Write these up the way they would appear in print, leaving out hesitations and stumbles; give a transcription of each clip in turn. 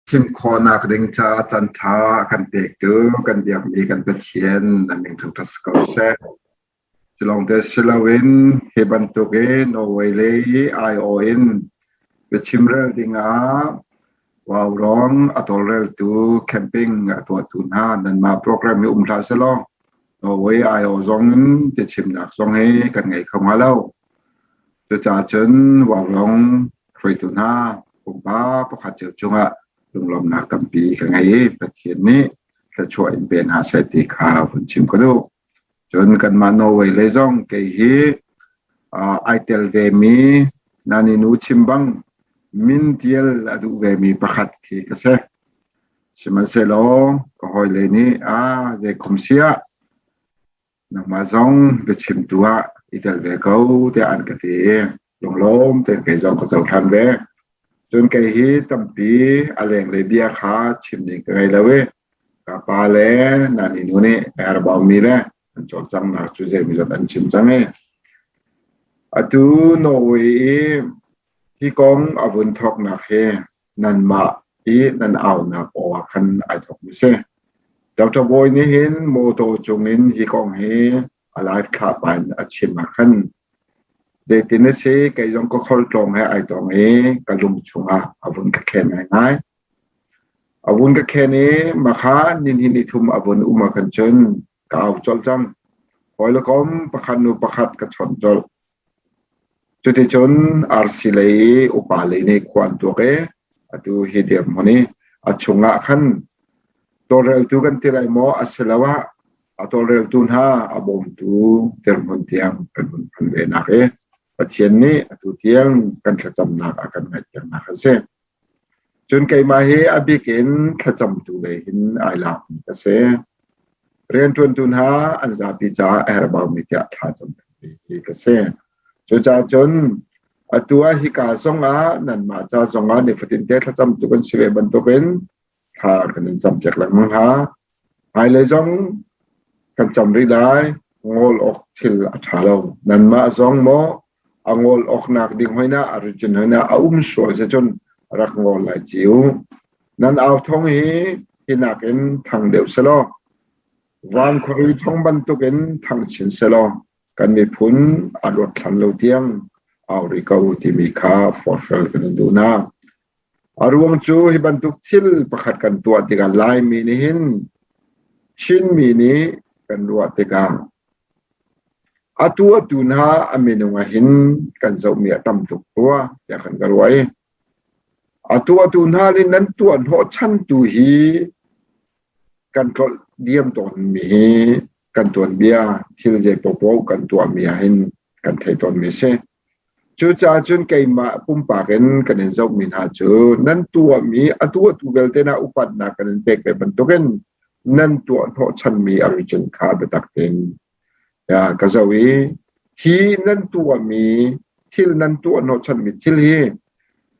Chim khawhnak ding caah caanṭha a kan pektu kan biakmi kan Pathian na min thangṭhat si ko seh. Cu lawngte si loin hi bantuk i Norway lei aiawh in biachimrel dingah Vaurawng a tawlreltu camping a tuahtu hna nanmah program hi um hlah sehlaw Norway aiawh zong in biachimnak zong hi kan ngei kho hnga lo. Cucaah cun Vaurawng hruaitu hna pumpak pakhat cio cungah lunglawmhnak tampi ka ngei i Pathian nih thluachuah in pe hna seh ti kha vun chim ka duh. Cun kanmah Norway lei zong kei hi ai tel vemi nani nu chim bang min tial a duh vemi pakhat khi ka si. Sihmanhsehlaw ka hawile nih a zeikhom siah nangmah zong biachimtu ah i tel ve ko tiah an ka ti i lunglawm tein kei zong ka cohlan ve. Cun kei hi tampi a lenglei bia kha chim ding ka ngei lo i ka pa le nani nu nih a herhbaumi le an cawlcanghnak cu zeimawzat an chim cang i atu Norway i hi kong a vun thawknak hi nanmah i nan aunak aw ah khan ai thawkmi si. Dr. Bawi nih hin motor cungin hi kong hi a live thlah pa in a chim ah khan zeitin a si kei zong ka khualtlawng he ai tong i ka lung chungah a vun ka khen ngaingai. A vun ka khen i makha nihnih nithum a vun um ah khan cun ka au colh cang. Hawi le kom pakhat hnu pakhat ka chawnh colh. Cuticun RC lei i upa lei nih khua an tuak i atu hi dirhmun i a chungah khan tawlreltu kan ti lai maw asiloah a tawlreltu hna a bawmtu dirhmun tiang kan hun phan ve nak i Pathian nih atu tiang kan thlacamnak a kan ngaihpiaknak a si. Cun keimah hi a bik in thlacamtu lei hin ai lakmi ka si. Rianṭuantu hna an zapi caah a herhbaumi tiah thla cam hi ka si. Cucaah cun atu ah hika zongah nanmah ca zongah nifatin te thlacamtu kan si ve bantukin thla kan in campiak lengmang hna. Hmailei zong kan cam rih lai. Ngol awk thil a ṭha lo. Nanmah zong maw a ngol awknak ding hoina a region hoina a um sual si cun rak ngol lai ci u. Nan au thong hi hi nakin thang deuh selaw van khuari thong bantukin thang chin selaw kan miphun a luat thlan lo tiang au ri ko timi kha forhfial kan in duh na. A ruang cu hi bantuk thil pakhat kan tuah tikah Laimi nih hin Chinmi nih kan ruah tikah atu atu hna a minung ah hin kan zohmi a tam tuk rua tiah kan ka ruah i atu atu hna nih nan tuah hnawhchan tu hi kan tlolh diam tawnmi hi kan tuanbia thil zei paohpaoh kan tuahmi ah hin kan theih tawnmi a si. Cucaah cun keimah pumpak in kan in zohmi hna cu nan tuahmi a tuahtu vialte hna upatnak kan in pek ve bantukin nan tuah hnawhchanmi a region kha biatak tein ka zoh i hi nan tuahmi thil nan tuah hnawhchanmi thil hi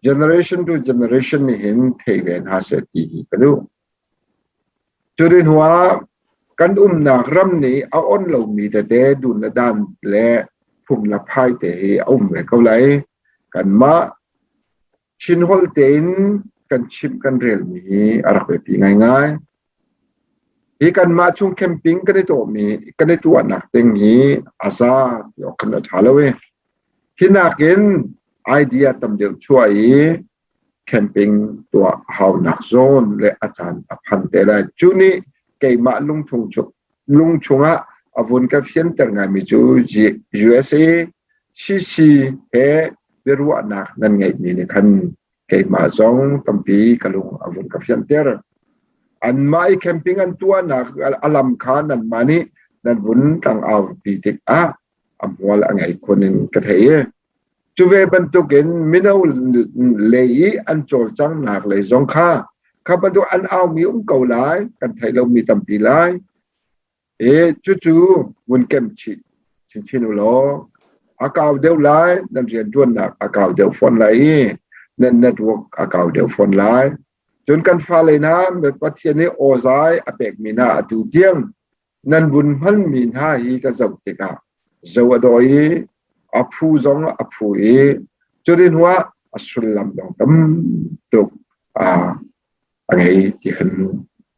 generation to generation nih hin thei ve hna seh ti hi ka duh. Cu hnuah kan umnak ram nih a onh lomi tete dun le dan le phung le phai te hi a um ve ko lai. Kanmah Chin holh tein kan chimh kan relmi hi a rak biapi ngaingai. Hi kanmah chung camping kan i tuahmi kan i tuahnak ding hi a za ti awk khan a ṭha lo i hi nakin idea tam deuh chuah i camping tuah haunak zawn le a caan a phan te lai. Cu nih keimah lung chungah a vun ka fianter ngaimi cu USA CC he biaruahnak nan ngeihmi nih khan keimah zong tampi ka lung a vun ka fianter. Anmah i camping an tuahnak a lam kha nanmah nih nan vun tlangau pi tikah a hmual a ngei khun in ka thei i Cu ve bantukin mino lei i an cawlcanghnak lei zong kha kha bantuk an aumi um ko lai, kan theih lomi tampi lai. I cucu vun kemh chih chinchin u law a kau deuh lai, nan rianṭuannak a kau deuh fawn lai i nan network a kau deuh fawn lai. Cun kan fale hna Pathian nih awzai a pekmi hna atu tiang Nan vun hmanmi hna hi ka zoh tikah zo a dawi i a phu zong a phu i cuti hnuah a sullam zong tam tuk. ngei ti khan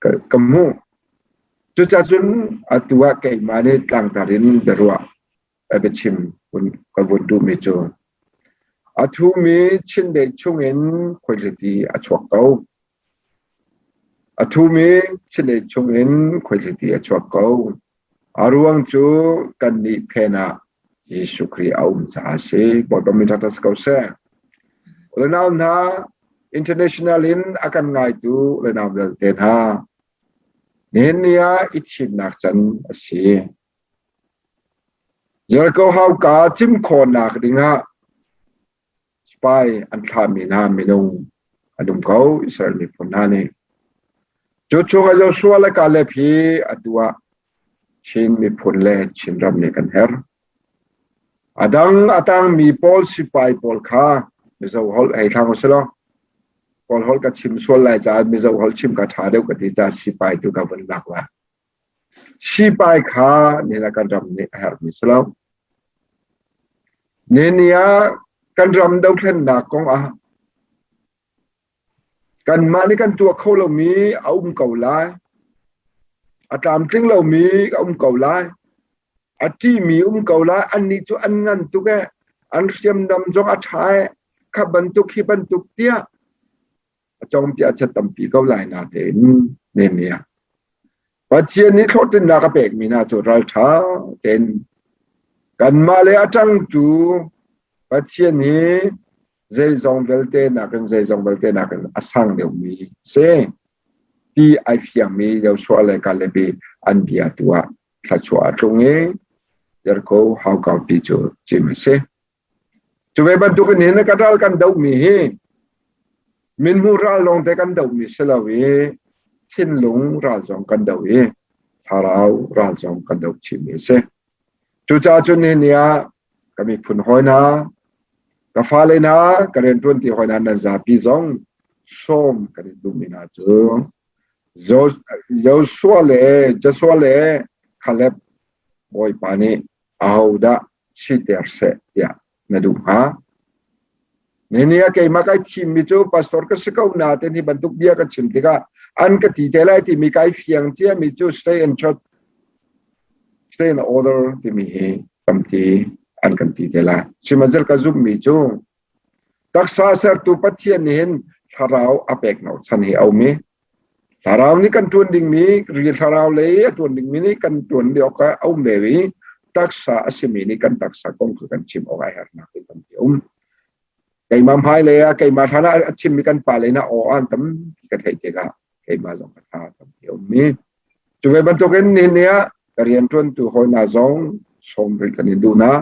ka hmuh. Cucaah cun atu ah keimah nih tlangtar in biaruah biachim ka vun duhmi cu a thumi Chindeih chungin khuaihliti a chuak ko. A thumi Chindeih chungin khuaihliti a chuak ko. A ruang cu kannih phen ah Jesuh Khrih a um caah a si. Bawipa min ṭha si ko seh. Unau hna, international in a kan ngaitu unau vialte hna, nihin ni ah i thimnak can a si. Jericho hauka cim khawhnak dingah spy an thlahmi hna minung an um ko, Israel miphun hna nih. Cu chungah Joshua le Caleb hi atu ah Chin miphun le Chinram nih kan herh. A dang a tangmi pawl sipai pawl kha Mizo holh hei thlang usih law Kawl holh ka chim sual lai caah Mizo holh chim ka ṭha deuh ka ti caah sipai tu ka vun lak lai. Sipai kha nihin kan ram nih a herhmi si lo. Nihin ah kan ram dothlennak kong ah kanmah nih kan tuah kho lomi a um ko lai. A tlamtling lomi a um ko lai. A ṭihmi um ko lai. Annih cu an ngan tuk ee. An hriamnam zong a ṭha ee. Kha bantuk hi bantuk tiah a cawngpiah chat tampi ko lai natein Nehemiah Pathian nih hlawhtlinnak a pekmi hna cu ralṭha tein kanmah le a ṭangtu Pathian hi zeizong vialte nakin zeizong vialte nakin a sang deuhmi si ti ai fiangmi Joshua le Caleb i an bia tu ah thluachuah a tlung i Jericho haukaupi cu cim a si. Cu ve bantukin hin kan ral kan dohmi hi minhmu ral lawngte kan dohmi si lo i thinlung ral zong kan doh i thlarau ral zong kan doh chihmi a si. Cucaah cun nihin ni ah ka miphun hawi hna, ka fale hna, ka rianṭuanti hawi hna nan zapi zong sawm kan in duhmi hna cu Joshua le Joshua le Caleb Bawipa nih ahodah siter seh tiah na duh hnga? Nihin ah keimah kai thimmi cu pastor ka si ko nain hi bantuk bia ka chim tikah an ka ti te lai timi kai fiang ciami cu stay in church, stay in order timi hi tampi an kan ti te lai. Sihmanhsehlaw ka zumhmi cu taksa sertu Pathian nih hin thlarau a pek no chan hi a um i Thlarau nih kan ṭuan dingmi ri thlarau lei a ṭuan dingmi nih kan ṭuan awk ah a um ve i taksa a simi nih kan taksa kong kha kan chim awk ai harnak hi tampi a um. Keimah hmailei ah keimah hlan ah a chimmi kan pa lei na aw an tampi ka theih tikah keimah zong ka tha tampi a um i cu ve bantukin nihin ni ah ka rianṭuantu hawi hna zong sawm rih kan in duh hna.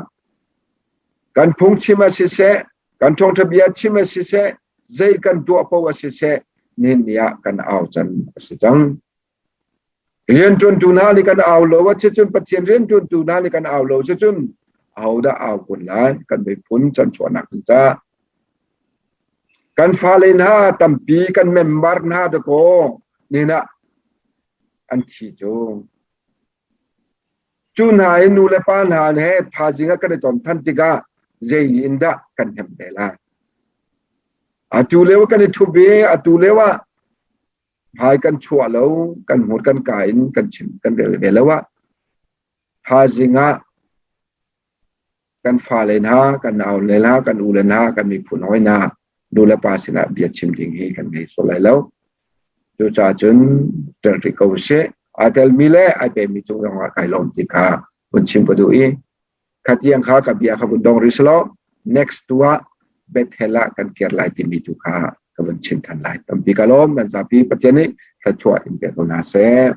Kan phungchim ah siseh, kan thawngṭha bia chim ah siseh, zei kan tuah paoh a siseh nihin ni ah kan au can a si cang. Rianṭuantu hna nih kan au lo a cun Pathian rianṭuantu hna nih kan au lo cun ahodah au kun lai kan miphun chanchuahnak ding ca. Kan fale hna tampi kan member hna dakaw nihin ah an thi cu. Cu hna i nu le pa hna he thaizing ah kan i ton than tikah zei in dah kan hnemh ve lai? Atu lio kan i thup i atu lio ah hmai kan chuah lo, kan hmur kan ka in kan chim kan rel ve lo ah thaizing ah kan fale hna, kan naule hna, kan ule hna, kan miphun hawi hna nu le pa sinah bia chim ding hi kan ngei sual lai lo. Cucaah cun ṭel rih ko usih. Aa telmi le ai pemi cung zong ah kai lawm ti kha vun chim ka duh i khatiang kha ka bia kha vun dong rih selaw next tu ah Bethel ah kan kir lai timi tu kha ka vun chim than lai. Tampi ka lawm nan zapi Pathian nih thluachuah in pe ko hna seh.